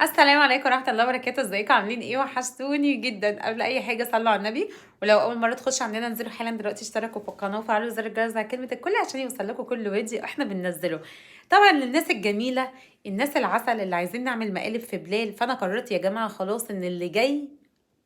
السلام عليكم ورحمة الله وبركاته. ازيكم عاملين ايه؟ وحشتوني جدا. قبل اي حاجة صلوا على النبي، ولو اول مرة تخش عندنا انزلوا حالا دلوقتي اشتركوا في القناة وفعلوا زر الجرس على كلمة الكل عشان يوصل لكم كل فيديو احنا بننزله. طبعا للناس الجميلة، الناس العسل اللي عايزين نعمل مقالب في بلال، فانا قررت يا جماعة خلاص ان اللي جاي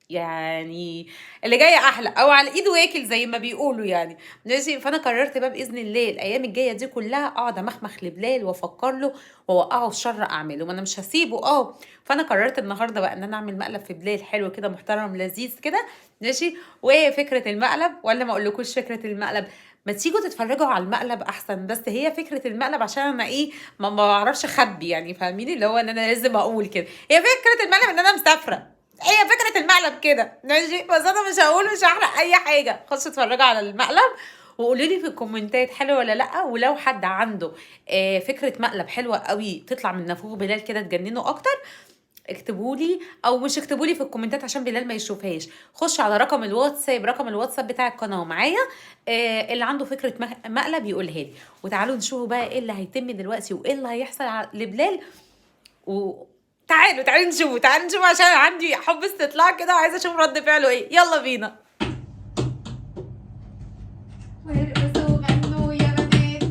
يعني اللي جاي احلى، او على ايد واكل زي ما بيقولوا يعني، ماشي. فانا قررت بقى باذن الله الايام الجاية دي كلها اقعد امخمخ لبلال وافكر له واوقعه في شر اعماله، ما انا مش هسيبه. فانا قررت النهارده بقى ان انا اعمل مقلب في بلال حلو كده محترم لذيذ كده، ماشي. وفكره المقلب، ولا ما اقولكوش فكرة المقلب؟ ما تيجوا تتفرجوا على المقلب احسن. بس هي فكرة المقلب عشان انا ايه، ما بعرفش اخبي يعني، فاهمين؟ اللي هو ان انا لازم اقول كده. هي فكرة المقلب ان انا مسافرة، هي فكرة المقلب كده، ماشي. بس انا مش هقول، مش هحرق اي حاجة. خشوا اتفرجوا على المقلب وقولوا لي في الكومنتات حلو ولا لا. ولو حد عنده فكرة مقلب حلوة قوي تطلع من نافوخ بلال كده تجننه اكتر، اكتبوا لي، او مش اكتبوا لي في الكومنتات عشان بلال ما يشوفهاش. خش على رقم الواتساب، رقم الواتساب بتاع القناة معايا، اللي عنده فكرة مقلب يقولها لي. وتعالوا نشوفوا بقى ايه اللي هيتم دلوقتي وايه اللي هيحصل لبلال. و تعالوا تعالوا نشوفه، تعالوا نشوفه عشان عندي حب استطلاع كده وعايزه اشوف رد فعله ايه. يلا بينا. وارقصوا وغنوا يا بنات،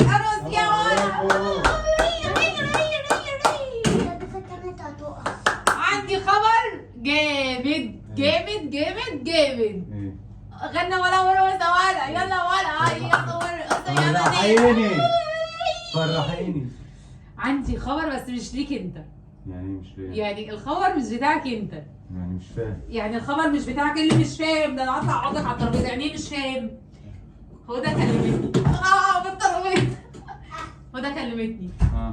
ارقص يا ولد. عندي خبر جامد جامد جامد جامد. ايه؟ غنى ولا ورقص ولا يلا ولا يلا ورقص يا بنات. فرحيني فرحيني. عندي خبر بس مش ليك انت. يعني مش فاهم. يعني الخبر مش بتاعك انت. يعني مش فاهم. يعني الخبر مش بتاعك. اللي مش فاهم ده انا هطلع اقعدك على الترابيزة. يعني ايه مش فاهم؟ هدى كلمتني. بالترابيزه. هدى كلمتني.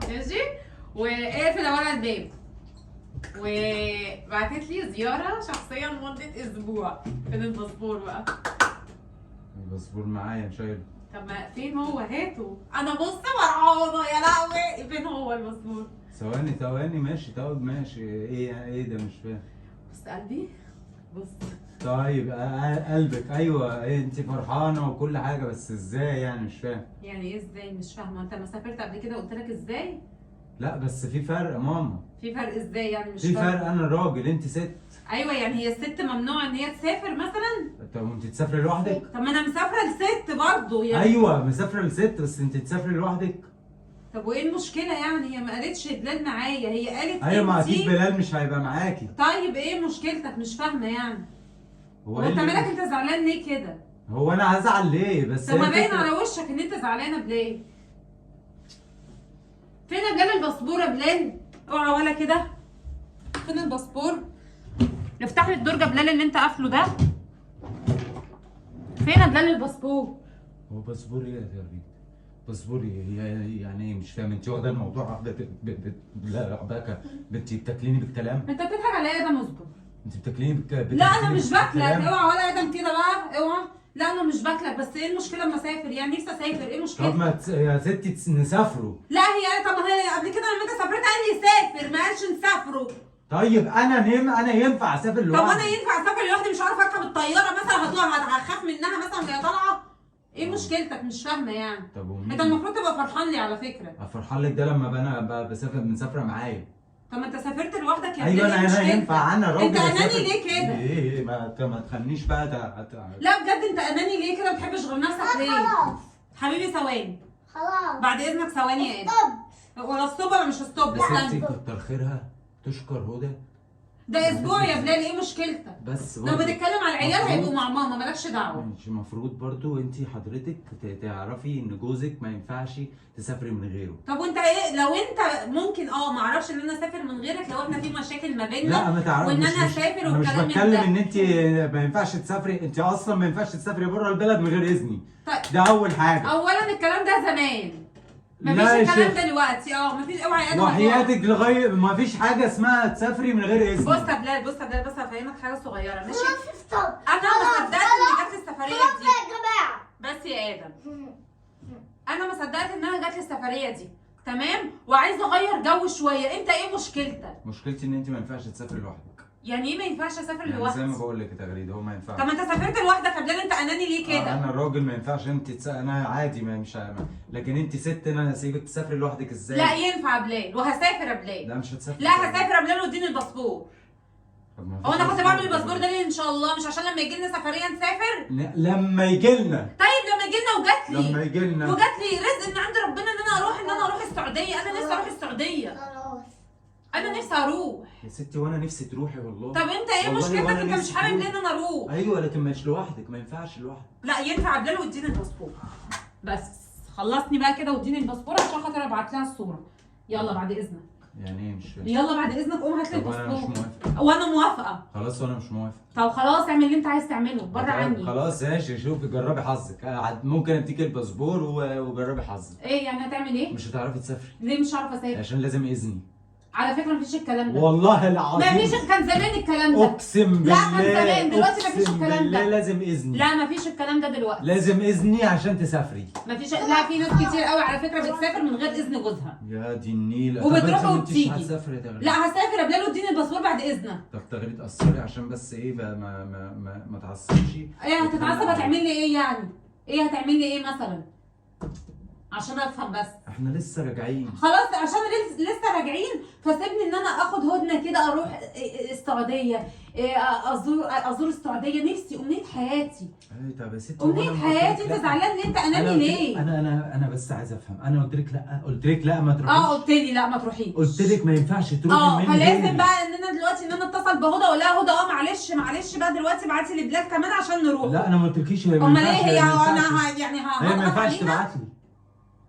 ماشي، واقفل ورا الباب، وبعتت لي زيارة شخصية لمدة اسبوع. فين الباسبور بقى؟ الباسبور معايا شايله. طب ما فين هو؟ هاته. انا بص فرحانة يا لهوي. فين هو الباسبور؟ ثواني ثواني، ماشي. طب ماشي. ايه ايه ده؟ مش فاهم. بص قلبي، بص. طيب قلبك، ايوه. إيه، انت فرحانة وكل حاجة، بس ازاي يعني؟ مش فاهم. يعني ايه ازاي مش فاهمه؟ انت ما سافرت قبل كده قلت لك ازاي؟ لا بس في فرق ماما. في فرق ازاي يعني؟ مش في فرق، انا راجل انت ست. ايوه يعني هي الست ممنوع ان هي تسافر مثلا؟ طب وانت تسافري لوحدك؟ طب ما انا مسافرة لست برضه يعني. ايوه مسافرة لست، بس انت تسافري لوحدك. طب وايه المشكلة يعني؟ هي ما قالتش بلال معايا، هي قالت ايوه ما انتي. اكيد بلال مش هيبقى معاكي. طيب ايه مشكلتك؟ مش فاهمه يعني. هو هو انت إيه مالك؟ انت زعلان ليه كده؟ هو انا هزعل ليه بس؟ طب ما هي باين الفكرة- على وشك ان انت زعلانة. بلال فين يا بلال الباسبور؟ يا بلال اوعى ولا كده. فين الباسبور؟ افتح لي الدرج يا بلال اللي انت قافله ده. فين يا بلال الباسبور؟ هو باسبور ايه يا ريت؟ باسبور ايه يعني ايه؟ مش فاهم. انت واخده الموضوع لا عباكه، انت بتاكليني بالكلام. انت بتضحك عليا يا ادم؟ اصبر. انت بتاكليني لا انا مش باكلك. بالكلام. اوعى ولا ادم كده بقى، اوعى. لا انا مش باكلك، بس ايه المشكلة اما اسافر؟ يعني نفسي اسافر، ايه المشكلة؟ طب ما يا ستي نسافروا. لا هي طب ما هي قبل كده لما انت سافرت قال لي سافر، ما قالش نسافروا. طيب انا نم انا ينفع اسافر لوحدي؟ طب انا ينفع اسافر لوحدي؟ مش عارفه اركب الطيارة مثلا، هطلع هخاف منها مثلا وهي طالعه. ايه مشكلتك؟ مش فاهمه يعني. طب ومين؟ انت المفروض تبقى فرحان لي على فكرة. فرحان لك ده لما انا بسافر مسافرة معايا. طب ما انت سافرت لوحدك يا ايوه بلال، انا ايه انا مشكلتك؟ ينفع انا راجل انت اناني أسافر. ليه كده؟ ايه ايه ما تخلينيش بقى لا بجد انت اناني ليه كده؟ ما بتحبش غير نفسك ليه؟ خلاص حبيبي ثواني، خلاص. بعد اذنك ثواني يا ادم. طب ولا stop ولا مش stop؟ يا ستي استنى. كتر خيرها، تشكر هدى. ده اسبوع يا بلال، ايه مشكلتك؟ بس لو برضه بتتكلم على العيال مفروض- هيبقوا مع ماما، مالكش دعوه. مش المفروض برضو انت حضرتك تعرفي ان جوزك ما ينفعش تسافري من غيره؟ طب وانت ايه لو انت ممكن ما اعرفش ان انا اسافر من غيرك لو احنا في مشاكل ما بيننا؟ لا ما تعرفي وان انا اسافر انا مش والكلام من بتكلم ده. ان انت ما ينفعش تسافري، انت اصلا ما ينفعش تسافري بره البلد من غير اذني. طيب. ده اول حاجة. اولا الكلام ده زمان، مفيش لا يا الكلام شيخ. ده دلوقتي. مفيش. اوعى يا ادم. وحياتك لغاية ما فيش حاجة اسمها تسافري من غير اذني. بص يا بلال، بص يا بلال، بس هفهمك حاجة صغيرة، ماشي؟ خلاص stop. انا ما صدقت ان جات لي السفرية خلاص دي. يا جماعة. بس يا ادم انا ما صدقت ان انا جات لي السفرية دي، تمام؟ وعايزه اغير جو شوية. انت ايه مشكلتك؟ مشكلتي ان انت ما ينفعش تسافري لوحدك. يعني ايه ما ينفعش اسافر يعني لوحدي؟ زي ما بقول لك يا تغريد، هو ما ينفعش. طب ما انت سافرت لوحدك يا بلال، انت اناني ليه كده؟ انا الراجل ما ينفعش انت انا عادي، ما مش لكن انت ست، انا هسيبك تسافري لوحدك ازاي؟ لا ينفع يا بلال، وهسافر يا بلال. لا مش هتسافري. لا هسافر يا بلال واديني الباسبور. هو انا كنت بعمل الباسبور ده ليه ان شاء الله؟ مش عشان لما يجي لنا سفرية نسافر؟ لما يجي لنا. طيب لما يجي لنا وجات لي، لما يجي لنا وجات لي رزق من عند ربنا ان انا اروح، ان انا اروح السعودية. انا نفسي اروح السعودية. خلاص انا نفسي اروح يا ستي، وانا نفسي تروحي والله. طب انت ايه مشكلتك؟ انت مش حابب ليه ان انا اروح؟ ايوه لكن مش لوحدك، ما ينفعش لوحدك. لا ينفع يا بلال واديني الباسبور. بس خلصني بقى كده واديني الباسبور عشان خاطر ابعت لها الصورة. يلا بعد اذنك. يعني ايه مش فاهم؟ يلا بعد اذنك قوم هات لي الباسبور. انا مش موافق. وانا موافقة. خلاص وانا مش موافق. طب خلاص اعمل اللي انت عايز تعمله بره عني. خلاص ماشي، شوفي جربي حظك. ممكن اديك الباسبور وجربي حظك. ايه يعني هتعمل ايه؟ مش هتعرفي تسافري. ليه مش عارفه اسافر؟ عشان لازم اذني. على فكرة مفيش الكلام ده والله العظيم مفيش. كان زمان الكلام ده، اقسم بالله. لا كان زمان، دلوقتي مفيش الكلام ده. لازم اذني. لا مفيش الكلام ده دلوقتي. لازم اذني عشان تسافري. مفيش. لا في ناس كتير قوي على فكرة بتسافر من غير اذن جوزها. يا دي النيله. وبتروح وبتيجي. هتسافري يا تغريد؟ لا هسافر يا بلال واديني الباسبور بعد اذنك. طب تغريد قصري عشان بس ايه بقى، ما ما ما, ما تعصبش. ايه هتتعصب؟ هتعمل لي ايه يعني؟ ايه هتعمل لي ايه مثلا؟ عشان افهم بس. احنا لسه راجعين. خلاص عشان لسه راجعين، فسيبني ان انا اخد هدنة كده، اروح السعودية، ازور السعودية. نفسي، امنية حياتي. ايه طب يا ستي، امنية حياتي. انت زعلان ليه؟ انت اناني ليه؟ انا بس عايز افهم. انا قلت لك لا، قلت لك لا ما تروحيش. قلت لي لا ما تروحيش. قلت لك ما ينفعش تروحي. مني فلازم بقى ان انا دلوقتي ان انا اتصل بهدى اقول لها هدى معلش معلش بقى دلوقتي ابعتي لبلال كمان عشان نروح. لا انا ما قلتلكيش. هي امال ايه هي؟ انا يعني هي ما ينفعش تبعت لي.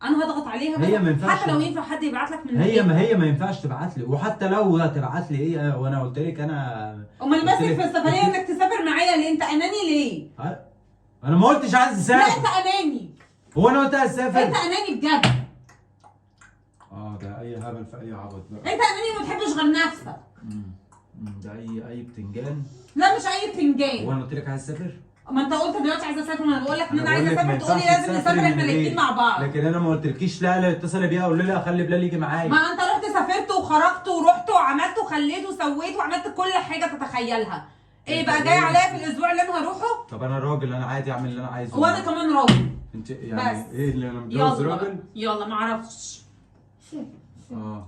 انا هضغط عليها بس. هي ما ينفعش، حتى لو ينفع حد يبعت لك من هي ما هي ما ينفعش تبعت لي، وحتى لو تبعت لي هي، وانا قلت لك انا. امال ماسك في السفرية انك تسافر معايا ليه؟ انت اناني ليه؟ انا ما قلتش عايز اسافر. لا انت اناني. هو انا قلت عايز اسافر؟ انت اناني بجد. ده اي هبل في اي عبط بقى. انت اناني وما بتحبش غير نفسك. ده اي بتنجان. لا مش اي بتنجان. هو انا قلت لك عايز اسافر؟ ما انت قلت دلوقتي عايزه اسافر، ما انا بقول لك ان انا عايزه اسافر، تقولي لازم نسافر احنا الاثنين مع بعض. لكن انا ما قلتلكيش لا لا اتصلي بيها قولي لها خلي بلال يجي معايا. ما انت رحت سافرت وخرجت ورحت وعملت وخليت وسويت وعملت كل حاجة تتخيلها. ايه بقى جاي عليا في الاسبوع اللي انا هروحه؟ طب انا راجل، انا عادي اعمل اللي انا عايزه. وانا كمان راجل. انت يعني بس. ايه اللي انا متجوز راجل؟ يلا ما اعرفش.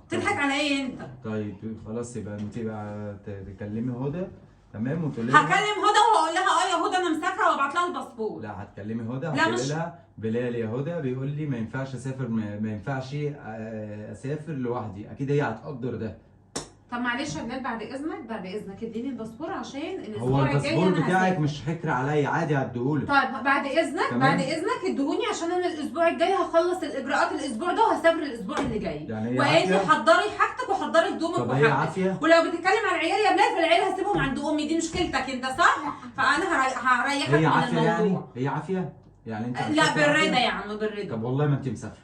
تضحك على ايه انت؟ طيب خلاص يبقى انت بقى تكلمي هدى تمام وتقولي لها. هكلم هدى وهقول لها يا هدى انا مسافرة وابعت لها الباسبور. لا هتكلمي هدى، هتقولي لها بلال يا هدى بيقول لي ما ينفعش اسافر، ما ينفعش اسافر لوحدي، اكيد هي هتقدر ده. طب معلش يا بلال بعد اذنك، بعد اذنك اديني الباسبور عشان الاسبوع هو الجاي الباسبور بتاعك مش حكر عليا، عادي هديهولك. طيب بعد اذنك، بعد اذنك اديهوني عشان انا الاسبوع الجاي هخلص الاجراءات الاسبوع ده وهسافر الاسبوع اللي جاي. يعني وقالت لي حضري حاجتك وحضري هدومك وحاجتك. طب هي عافية؟ ولو بتتكلم على العيال يا بلال فالعيال هسيبهم عند امي، دي مشكلتك انت صح؟ فانا هريحك من الموضوع. يعني هي عافية؟ يعني انت لا بالرضا يا عم بالرضا. طب والله ما انت مسافرة.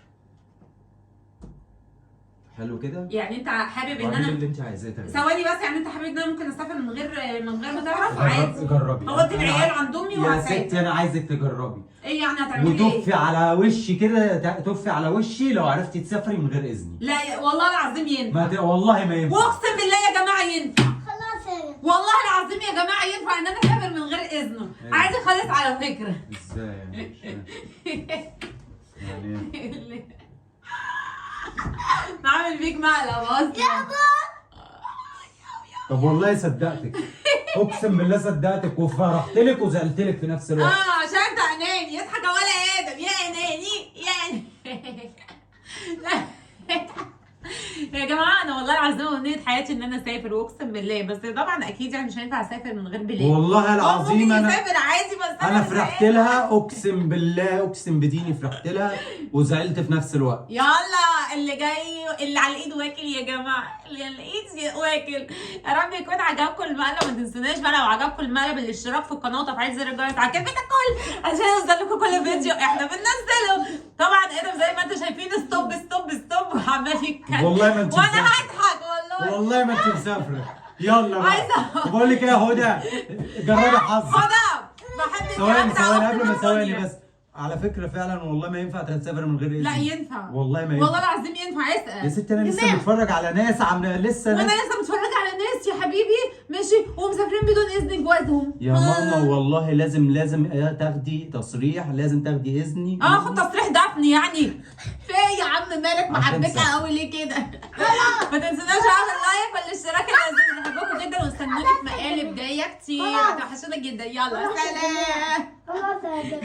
حلو كده؟ يعني انت حابب ان انا اللي انت عايزاه. ثواني بس، يعني انت حابب ان انا ممكن اسافر من غير ما تعرف؟ عادي جربي. هودي العيال عند امي وهسافر. يا ستي انا عايزك تجربي. ايه يعني هتعملي ايه؟ وتفي على وشي كده، تفي على وشي لو عرفتي تسافري من غير اذني. لا والله العظيم ينفع. والله ما ينفع. واقسم بالله يا جماعة ينفع. خلاص يا والله العظيم يا جماعة ينفع ان انا اسافر من غير اذنه. عادي خالص على فكرة. ازاي يعني؟ يعني ايه؟ عامل بيك مقلب اصلا. طب والله صدقتك، اقسم بالله صدقتك وفرحت لك وزعلت لك في نفس الوقت. عشان انت اناني. اضحك يا ولا ادم، يا اناني يا اناني. لا يا جماعة انا والله العظيم امنية حياتي ان انا اسافر واقسم بالله، بس طبعا اكيد يعني مش هينفع اسافر من غير بلال. والله العظيم انا اسافر عادي، بس انا فرحت لها اقسم بالله، اقسم بديني فرحت لها وزعلت في نفس الوقت. يلا اللي جاي اللي على الايد واكل يا جماعة، اللي على الايد واكل. يا رب يكون عجبكم المقلب، ما تنسوناش بقى لو عجبكم المقلب الاشتراك في القناة وتفعيل زر الجرس على كلمة الكل عشان يوصل لكم كل فيديو احنا بننزله. طبعا ادم زي ما انتم شايفين stop stop stop وعمال يتكلم. والله ما انت وانا هضحك والله. والله ما انت مسافرة. يلا بقى بقول لك ايه يا هدى، جربي حظك. هدى بحب ثواني ثواني قبل ما ثواني بس، على فكرة فعلا والله ما ينفع تسافر من غير اذن. لا ينفع والله ما ينفع، والله العظيم ينفع. اسال يا ستي انا لسه بتفرج على ناس عامله لسه وانا لسه بتفرج على ناس يا حبيبي. حبيبي، ماشي، ومسافرين بدون اذن جوازهم. يا ماما والله لازم تاخدي تصريح، لازم تاخدي اذني. خد تصريح دفن يعني. في ايه يا عم مالك عشان محبكه سافر. قوي ليه كده؟ ما تنسوناش على ال like والاشتراك العزيز، بحبكم جدا واستنوني في مقالب جاية كتير، هتوحشونا جدا. يلا سلام. خلاص يا جماعة.